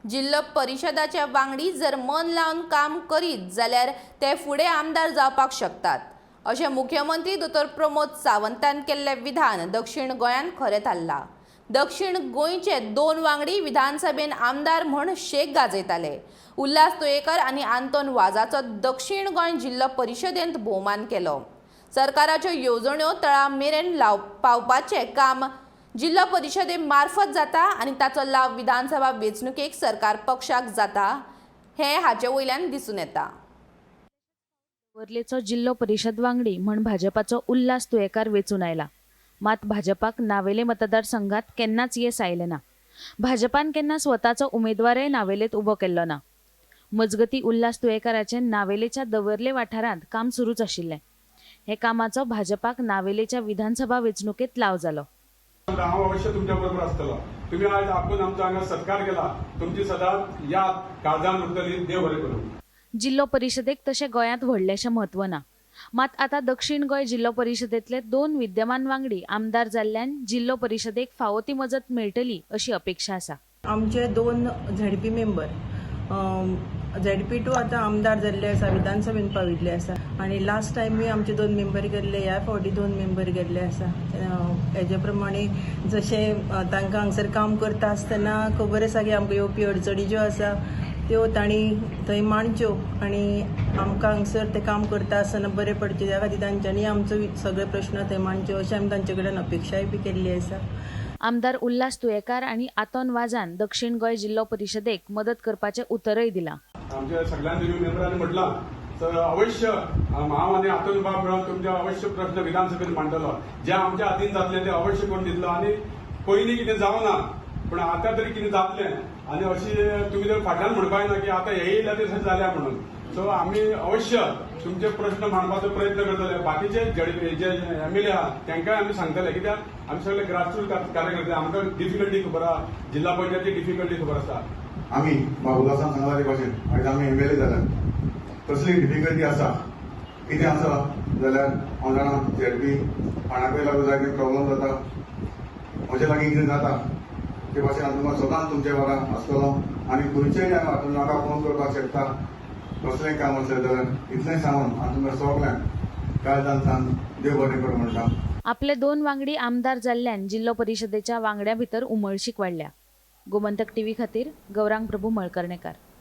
जिल्लो परिशदाचे वांगडी जर मन लावन काम करीत जाल्यार ते फुडें आमदार जावपाक शकतात, अशें मुख्यमंत्री दोतोर प्रमोद सावंतान केल्लें विधान दक्षिण गोंयांत खरें थारलां. दक्षिण गोंयचे 2 वांगडी विधानसभेन आमदार म्हूण शेक गाजयताले. उल्हास तुयेकर आनी आंतोन वाजाचो दक्षिण गोंय जिल्लो परिशदेंत भोवमान केलो. सरकाराच्यो येवजण्यो तळा मेरेन पावपाचें काम जिल्लो परिशदे मार्फत जाता आनी ताचो लाव विधानसभा वेंचणुकेक सरकार पक्षाक जाता हें हाचे वयल्यान दिसून येता. वर्लेचो जिल्लो परिशद वांगडी म्हण भाजपाचो उल्हास तुयेकार वेंचून आयला. मात भाजपाक नावेले मतदारसंघात केन्नाच येस आयलें ना. भाजपान केन्ना स्वताचो उमेदवारय नावेलेंत उबो केल्लो ना. मजगती उल्हास तुयेकाराचें नावेलेच्या दवर्ले वाठारांत काम सुरूच आशिल्लें. हे कामाचो भाजपाक नावेलेच्या विधानसभा वेंचणुकेंत लाव जालो. हांव अवश्य तुमच्या बरोबर आसतलो. तुमी आयज आपून आमचो हांगा सत्कार केला, तुमची सदांच याद काळजान उरतली. देव बरें करूं. जिल्लो परिशदेक तशें गोंयांत व्हडलेंशें म्हत्व ना. मात आतां दक्षिण गोंय जिल्लो परिशदेंतले 2 विद्यमान वांगडी आमदार जाल्ल्यान जिल्लो परिशदेक फावो ती मजत मेळटली अशी अपेक्षा आसा. आमचे 2 झेडपी मेंबर, झेडपी 2 आतां आमदार जाल्ले आसा, विधानसभेन पाविल्ले आसा आनी लास्ट टायमूय आमचे 2 मेंबर गेल्ले, ह्या फावटी 2 मेंबर गेल्ले आसा. हेजे प्रमाणे जशें तांकां हांगसर काम करता आसतना खबर आसा की आमकां येवपी अडचणी ज्यो आसा त्यो तांणी थंय मांडच्यो आनी आमकां हांगसर तें काम करता आसतना बरें पडचें त्या खातीर तांच्यांनी आमचो सगळे प्रश्न थंय मांडच्यो अशें आमी तांचे कडेन अपेक्षाय बी केल्ली आसा. आमदार उल्हास तुयेकार आनी आंतोन वाजान दक्षिण गोंय जिल्लो परिशदेक मदत करपाचें उतरय दिलां. आमच्या सगळ्यांनी तुमी मेंबरांनी म्हटलां तर अवश्य हांव आनी आंतोन बाब मेळोन तुमचे अवश्य प्रश्न विधानसभेत मांडटलो. जे आमच्या हातीन जातले ते अवश्य करून दितलो. आनी पयलीं कितें जावना पूण आतां तरी कितें जातलें आनी अशी तुमी जर फाटल्यान म्हणपाक ना की आतां हे येयल्या ते जाल्या म्हणून. सो आमी अवश्य तुमचे प्रश्न मांडपाचो प्रयत्न करतले. बाकीचे जे एमएलए आहा तांकांय आमी सांगतले, कित्याक आमी सगळे ग्रासरूट कार्यकर्ते, आमकां डिफिकल्टी खबर आहा, जिल्हा पंचायती डिफिकल्टी खबर आसा. आमी बाबुलासान सांगला ते भाशेन आयज आमी एमएलए जाल्यात, कसली डिफिकल्टी आसा कितें आसा जाल्यार हांव जाणा झेडपी कोणाकय लागून जाय प्रॉब्लम जाता, म्हजे लागीं कितें जाता ते भाशेन हांव तुमकां सदांच तुमचे वांगडा आसतलो आनी खंयचेय टायमार तुमी म्हाका फोन करपाक शकता कसलेंय काम आसलें जाल्यार. इतलें सांगून हांव तुमकां सगल्यांक काळजान सांग देव बरें करूं म्हणटा. आपले 2 वांगडी आमदार जाल्ल्यान जिल्लो परिशदेच्या वांगड्यां भितर उमळशीक वाडल्या. गोमंतक टीव्ही खातीर गौरांग प्रभू मळकर्णेकार.